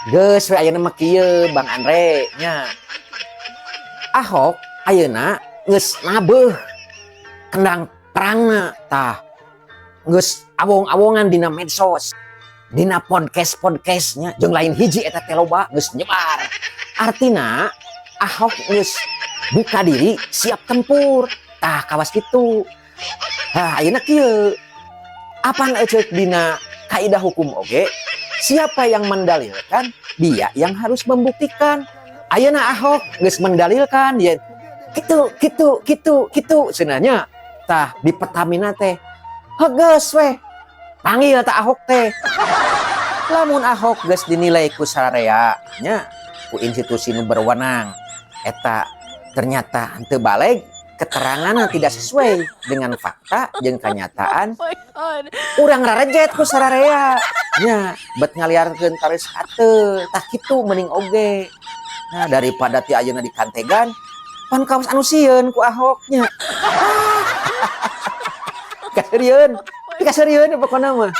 Geus we, ayeuna mah kieu, Bang Andre nya. Ahok ayeuna geus nabeuh kendang perangna tah, geus awong-awongan dina medsos, dina podcast-podcastnya, jeung lain hiji eta teh, loba, geus nyebar. Artina Ahok geus buka diri siap tempur tah, kawas kitu. Nah, ayeuna kieu, apan eceuk dina kaidah hukum oge, siapa yang mendalilkan, dia yang harus membuktikan. Ayeuna Ahok geus mendalilkan ya, kitu kitu kitu kitu cenah tah di Pertamina teh. Geus weh, panggil tah Ahok teh. Lamun Ahok geus dinilai ku sararea nya, ku institusi nu berwenang, eta ternyata henteu baleg, keterangan tidak sesuai dengan fakta jeung kenyataan, Oh my God. Urang rarejet ku sararea nya, bet ngaliarkeun taris hate tah kitu mending oge. Nah, daripada ti ayeuna dikantegan, pan kawas anu sieun ku Ahoknya. Kaseurieun, kaseurieun pokona mah.